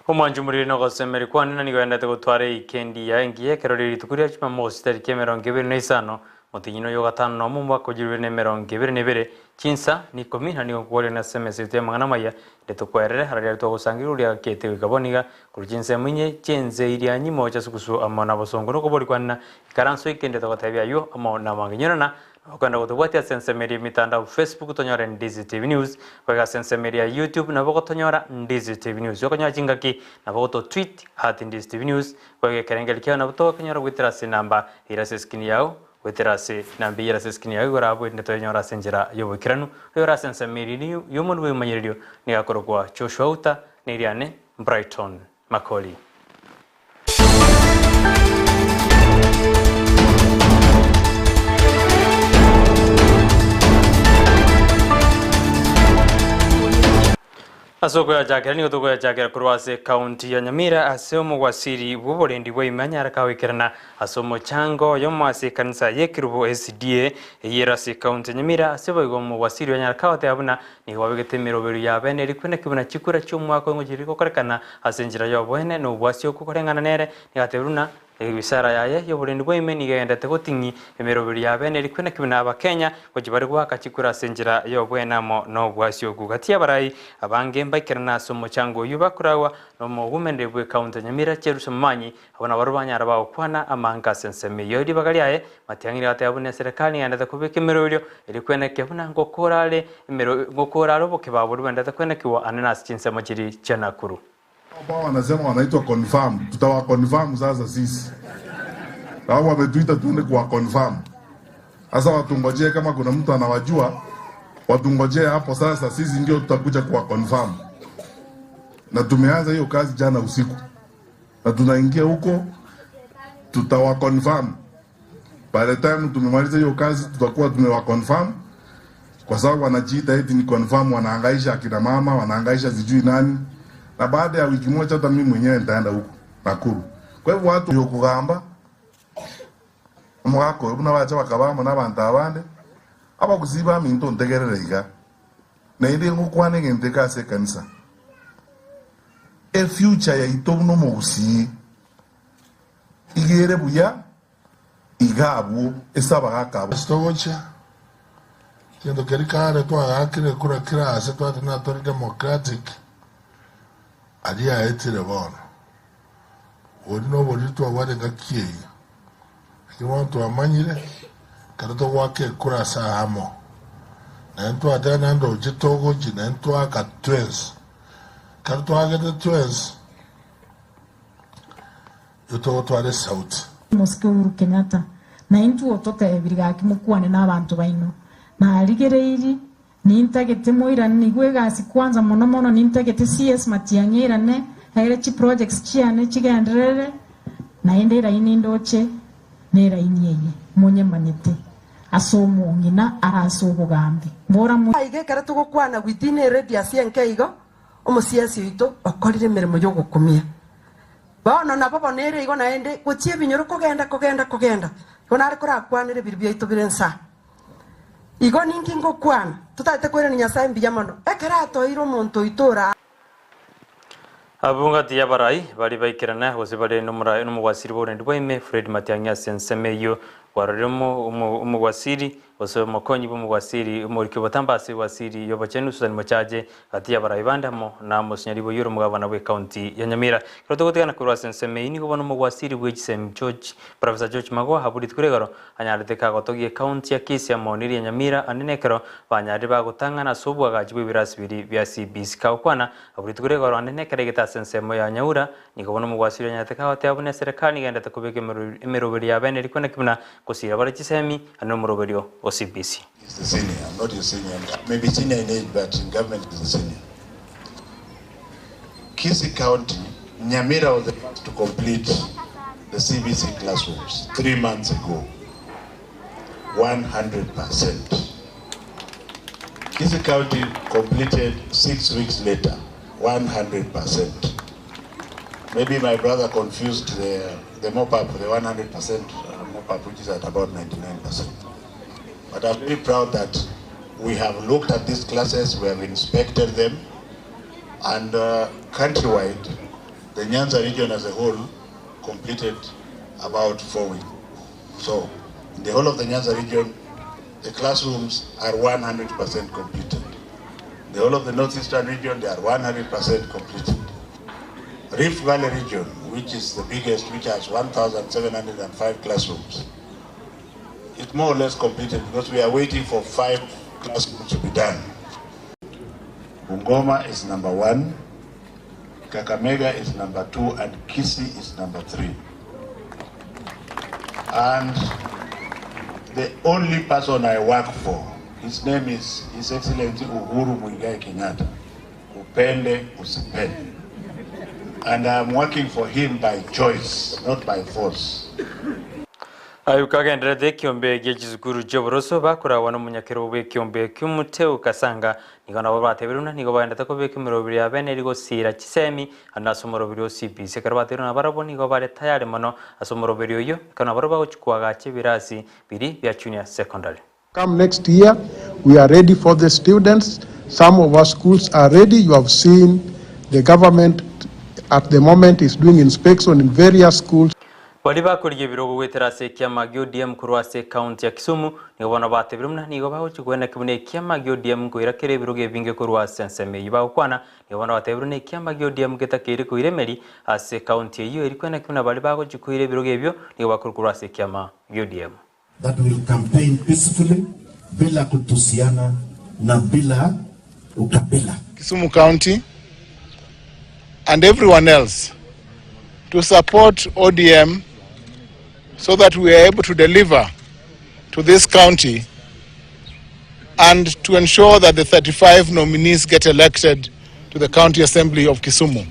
Omwanchi omoriri na ogosemeria kwane na nigo aendete gotwara eikendi yaye engiya ekero riria rituko ria Jumamosi tariki 25 motienyi oyo o gatano nomo omwaka o 2022 chinsa ni ikomi na nigo nkokoria nase emesa yaito y'amang'ana amaya ere tokwerere ara riaria twagosangereria oria agakete goika bono iga korwa chinsemo inye chi'ense iria nyimo chia sugusu amo nabosongo nokobori kwane na ikaranso ekende togotebia ayio amo namange nyorana Okwenda gotobwatia ase ensemo eria emitandao Facebook tonyore Ndizi TV News, goika ase ensemo eria ya YouTube nabo gotonyora Ndizi TV News. Okonyora chingaki nabo goto tweet at Ndizi TV News, goika ekerengeri kiao nabo togokonyora goetera ase enamba ere ase escreen yao, goetera ase enamba eyio ere ase escreen yao igoro abwo erinde toyenyore ase enchera y'oboikeranu. Oyore ase ensemo eria y'omonwe bw'ebimanyererio nigo akorokwa Joshua Outa, na eriane Brighton Makori. Ase okoyachakera nigo tokoyachakera korwa ase ekaunti ya Nyamira ase omogwasiri bw'oborendi bwa ime anyare kagoikerana ase omochango oyomo ase ekanisa y'ekerubo SDA eyio ere ase ekaunti ya Nyamira ase boigo omogwasiri oyo anyare kagoteba buna Nigo babegete emeroberio ya bene erikwe naki buna chikura chi'omwaka oyo ngochia gokorekana ase enchera y'oboene na obwasi okwo koreng'ana nere, nigo atebirie buna ewisara yaye y'oborendi bwa ime nigo egenderete goting'ia emeroberio ya bene erikwe naki buna Abakenya gochia bare goaka chikura ase enchera y'oboene amo nobwasi okwo. Gati y'abarai abange mbaikerane ase omochango oyio bakoragwa nomogumeneri bw'ekaunti ya Nyamira Cherusa Momanyi Abwo nabarabwo banyara bagokwana amaanka ase ensemo eyio. Ribaga riaye, Matiang'i nigo ateba buna eserekari nigendete kobeka emeroberio eria kwenekia buna ngokora are emero ngokora are obokeba boria bwendete kwenekigwa ande nase chinsemo chiria chia Nakuru. Ambao wanasema wanaitwa confirm, tutawa confirm sasa sisi. Sababu wametuita tuende kuwa confirm. Sasa watungojee kama kuna mtu anawajua, watungojee hapo sasa, sisi ndio tutakuja kuwa confirm. Na tumeanza hiyo kazi jana usiku. Na tunaingia huko tutawa confirm. By the time tumemaliza hiyo kazi tutakuwa tumewa confirm, kwa sababu wanajiita eti ni confirm, wanahangaisha akina mama, wanahangaisha sijui nani. Na baada ya wiki moja hata mimi mwenyewe nitaenda huko Nakuru. Kwa hivyo watu yokugamba omogaka oyo buna bacha bakaba amo nabanto abande abagusii baminto ntegerere iga naende ngokwana egento eke ase ekanisa. Efuture yaito buna omogusii iga ere buya iga abwo ase abagaka abwo. Ase togochia, kento keria kare twagaakire ekura kera aase twateba tore democratic, aria aetire bono. Oria noboriri twabwate engaki eye. Lakini bono twamanyire, ekero togoaka ekura ase aamo, naende twateba naende oche togochia naende twaaka twensi. Ekero twaagete twensi, nigo togotwara esauti. Omosike Uhuru Kenyatta, Naintwe ototebirie gaki mokwane nabanto baino. Narigereiri nintagete moirane nigo egasi kwanza mono mono nintagete CS Matiang'i airane aire chiprojects chiane chigenderere naende eraini ndoche neraini eye monyemanyete ase omong'ina are ase obogambi. Mbora mo. Aiga ekero togokwana within a radius enke igo, omosiasi oito okorire emeremo y'ogokumia. Bono nabo bono ere igo naende gochia ebinyoro kogenda kogenda kogenda, igo nare korakwanere ebiru biaito bire nsa. Igo ninki ngokwana? Totagete koirania Nyasae mbuya mono, ekero atoeire omonto oito ore. Abwo gati y'abarai baria baikerana gose bare nomogwasiri bw'oborendi bwa ime, Fred Matiang'i ase ensemo eyio bwarorire omogwasiri gose omokonyi bw'omogwasiri omoriki obotambe ase egwasiri y'obochenu Susan Mochache gati y'abarai bande amo na omosinyari boyio ore omogabana bw'ecounty ya Nyamira. Ekero togotigana korwa ase ensemo eyio nigo bono omogwasiri bw'echisemi George Professor George Magoha abwo rituko rigoro Anyarete kagotogia ecounty ya Kisii amo neria Nyamira ande nekero banyarire bagotang'ana ase oboagachi bw'ebirasi biria bia CBC. Kagokwana abwo rituko rigoro ande nekero aigete ase ensemo ya Nyaura nigo bono omogwasi oria anyarete kagoteba buna eserekari nigo egenderete kobeka emeroberi ya bene erikwe naki buna gosira bare chisemi ande nomoroberio o CBC. He's the senior, I'm not his senior, maybe senior in age but in government he's the senior. Kisii County, Nyamira was the first to complete the CBC classrooms 3 months ago. 100%. Kisii County completed 6 weeks later, 100%. Maybe my brother confused the mop up, the 100% mop up, which is at about 99%. But I'm very proud that we have looked at these classes, we have inspected them, and countrywide, The Nyanza region as a whole completed about 4 weeks. So, in the whole of the Nyanza region, the classrooms are 100% completed. The whole of the Northeastern region, they are 100% completed. Rift Valley region, which is the biggest, which has 1,705 classrooms, it's more or less completed because we are waiting for 5 classrooms to be done. Bungoma is number 1, Kakamega is number 2, and Kisii is number 3. And the only person I work for, his name is His Excellency Uhuru Muigai Kenyatta. Upende, usipende. And I'm working for him by choice, not by force. Ayukagenderete ekiombe gia chisukuru chia oboroso bakoragwa na omonyakero bwa ekiombe ki'omoteo Kasanga nigo nabo batebirie buna nigo baendete kobeka emeroberi ya bene eri gosira chisemi ande ase omoroberi o CBC. Ekero batebirie buna barabwo nigo bare tayari mono ase omoroberi oyio ekero nabarabwo bagochia koagacha ebirasi biria bia junior secondary. Come next year, we are ready for the students. Some of our schools are ready. You have seen the government at the moment is doing inspection in various schools. Baria bakorigia ebirogo goetera ase ekiama gia ODM korwa ase ecounty ya Kisumu nigo bono batebire buna nigo bagochia koeneki buna ekiama gia ODM nkoira kere ebirogo ebinge korwa ase ensemo eyio bagokwana. Nigo bono batebire buna ekiama gia ODM getakeire koira emeri ase ecounty eyio eri koeneki buna baria bagochia koira ebirogo ebio nigo bakorwa korwa ase ekiama gia ODM. That we will campaign peacefully bila kutusiana na bila ukabila. Kisumu County and everyone else to support ODM so that we are able to deliver to this county and to ensure that the 35 nominees get elected to the County Assembly of Kisumu.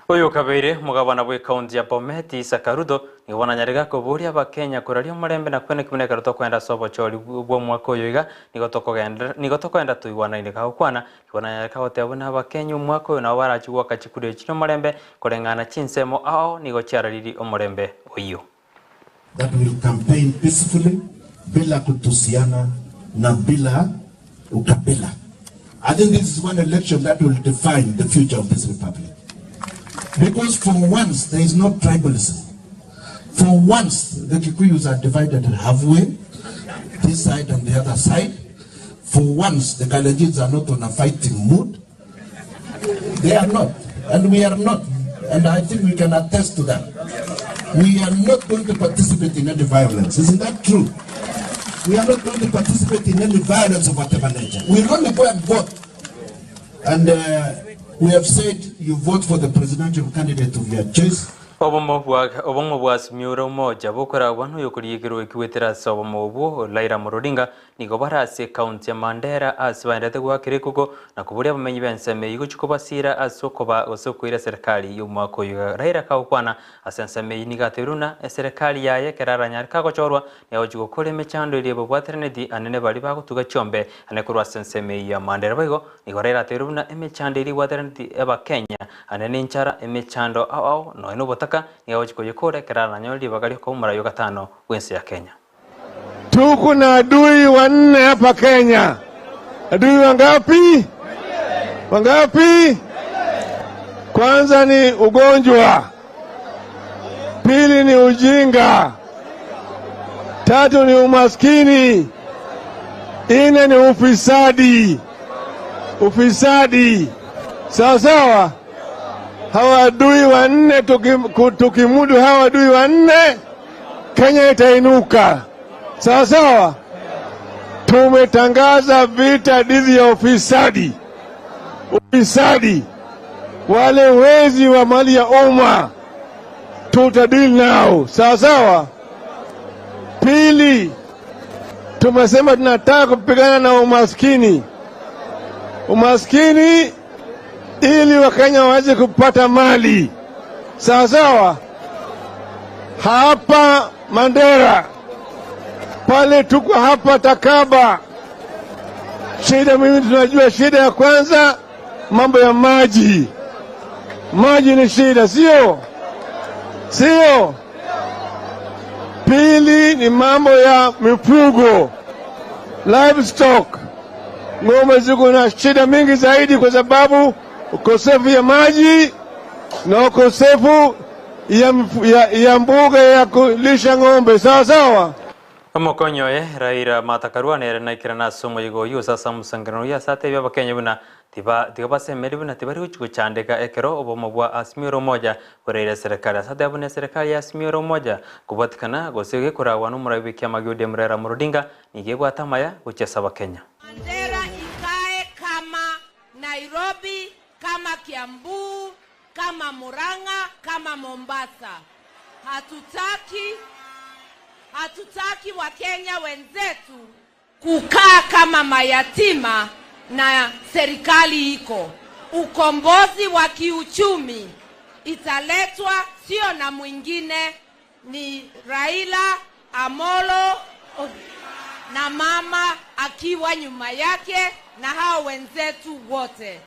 Oyo okabeire omogabana bw'ekaunti ya Bomet, Isaac Ruto, nigo bono anyare gakoboria Abakenya koraria omorembe na kweneki buna ekero tokoenda ase obochori bw'omwaka oyo iga nigo tokogenderera nigo tokoenda toigwanaine gagokwana nigo bono anyare kagoteba buna Abakenya omwaka oyo nabo barachie goaka chikura echi nomorembe koreng'ana chinsemo ao nigo chiararirie omorembe oyio. That we will campaign peacefully bila kutusiana na bila ukabila. I think this is one election that will define the future of this republic. Because for once there is no tribalism. For once the Kikuyus are divided halfway, this side and the other side. For once the Kalenjins are not on a fighting mood. They are not, and we are not. And I think we can attest to that. We are not going to participate in any violence. Isn't that true? We are not going to participate in any violence of whatever nature. We will only go and vote. And we have said you vote for the presidential candidate of your choice. Obomo bwa obomo bwa Azimio la Umoja bokoragwa noyokorigekerwa ekiwetera ase obomo obwo Raila Amolo Odinga nigo bare ase ekaunti ya Mandera ase baendete goakera ekoko na koboria abamenyi b'ensemo eyio gochia kobasira ase okoba gose okoira serikali y'omwaka oyo. Raila kagokwana ase ensemo eyio nigo atebirie buna eserekari yaye ekero aranyare kagochorwa nigo agochia gokora emechando eria ebabwateraneti anene baria bagotuga chiombe ane korwa ase ensemo eyio ya Mandera. Boigo nigo Raila atebirie buna emechando eria ebwateraneti Abakenya ane nenchara, emechando ao ao, nonya nobotaka, nigo agochia koyekora ekero aranyore ribaga riokoba omorai o gatano bw'ense ya Kenya. Tuko na adui wanne hapa Kenya. Adui wangapi? Wangapi? Kwanza ni ugonjwa, pili ni ujinga, tatu ni umaskini, nne ni ufisadi. Ufisadi. Sawa sawa. Hawa adui wanne tukimudu hawa adui wanne, Kenya itainuka. Sawa sawa. Tumetangaza vita dhidi ya ufisadi. Ufisadi, wale wezi wa mali ya umma tutadili nao. Sawa sawa. Pili, tumesema tunataka kupigana na umaskini. Umaskini ili Wakenya waweze kupata mali. Sawa sawa. Hapa Mandera pale tuko hapa Takaba, shida mimi tunajua shida ya kwanza mambo ya maji. Maji ni shida, sio? Sio? Pili ni mambo ya mifugo, livestock. Ng'ombe ziko na shida mingi zaidi kwa sababu ukosefu ya maji na ukosefu ya, ya, ya mbuga ya kulisha ng'ombe sawa sawa. Omokonyi oye, Raila Martha Karua nere naikerana ase omoyega oyio ase ase omosangererekano oyio ase atebie Abakenya buna tiba tiga basemerie buna tibari gochia gochandeka ekero obomo bwa Azimio la Umoja boraire eserekari. Ase atebia buna eserekari ya Azimio la Umoja kobwatikana gose gekoragwa nomorai bw'ekiama gia ODM Raila Amolo Odinga nigo ebwate amaya gochia ase Abakenya. Mandera ikae kama Nairobi, kama Kiambu, kama Murang'a, kama Mombasa. Hatutaki, hatutaki Wakenya wenzetu kukaa kama mayatima na serikali iko. Ukombozi wa kiuchumi italetwa sio na mwingine, ni Raila Amolo na mama akiwa nyuma yake na hao wenzetu wote.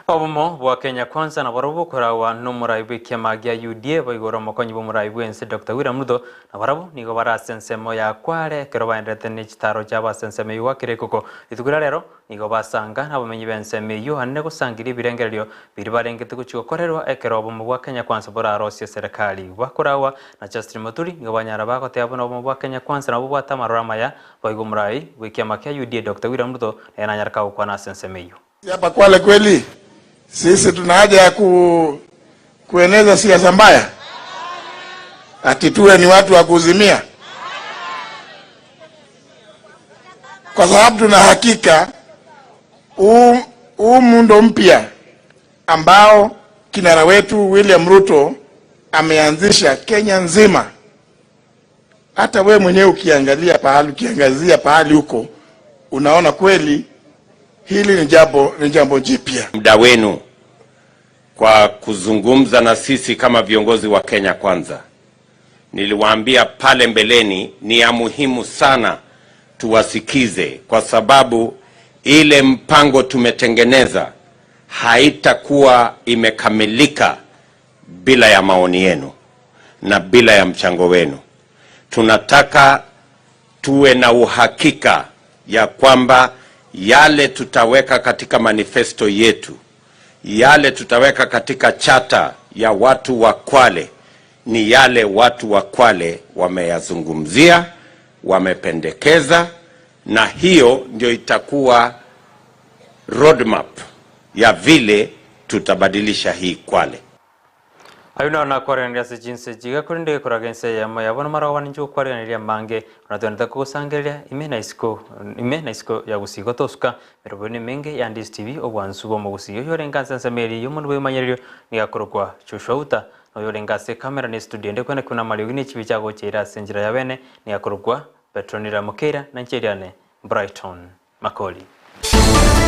Obomo bwa Kenya Kwanza nabarabwo bokoragwa nomorai bw'ekiama gia UDA boigo ore omokonyi bw'omorai bw'ense Doctor William Ruto nabarabwo nigo bare ase ensemo ya Kwale ekero baenderete ne chitaro chiabo ase ensemo eyio gwakera ekoko. Rituko ria rero nigo basanga nabamenyi b'ensemo eyio anene gosangeria ebirengererio biria barengete gochia gokorerwa ekero obomo bwa Kenya Kwanza borarosie eserekari. Bakoragwa na Justin Muturi nigo banyara bagoteba buna obomo bwa Kenya Kwanza nabwo bobwate amaroro amaya boigo omorai bw'ekiama kia UDA Doctor William Ruto nere nanyare kagokwana ase ensemo eyio. Hapa Kwale kweli sisi tuna haja ya ku, kueneza siasa mbaya ati tuwe ni watu wa kuzimia? Kwa sababu tuna hakika huu muundo mpya ambao kinara wetu William Ruto ameanzisha Kenya nzima, hata we mwenyewe ukiangalia pahali, ukiangazia pahali huko unaona kweli hili ni jambo ni jambo jipya. Muda wenu kwa kuzungumza na sisi kama viongozi wa Kenya Kwanza. Niliwaambia pale mbeleni ni ya muhimu sana tuwasikize, kwa sababu ile mpango tumetengeneza haitakuwa imekamilika bila ya maoni yenu na bila ya mchango wenu. Tunataka tuwe na uhakika ya kwamba yale tutaweka katika manifesto yetu, yale tutaweka katika chata ya watu wa Kwale ni yale watu wa Kwale wameyazungumzia, wamependekeza, na hiyo ndio itakuwa roadmap ya vile tutabadilisha hii Kwale. Ayio naro nakwareganirie ase chinse chiga, korende gekoraga ense eyemo yabo namaragoba ninche gokwareganeria amange, buna twenete kogosangereria ime na isiko ime na isiko ya gusii gotosuka emerobio nemenge ya Ndisi TV obwansu bw'omogusii. Oyio orenge ase ensemo eria y'omonwe bw'emanyererio nigo akorokwa Joshua Uta, na oyo orenge ase ekamera na estudio ende kwene kwene amariogi ne chibi chiagocha ase enchera ya bene nigo akorokwa Petronila Mokeira na inche eriane Brighton Makori.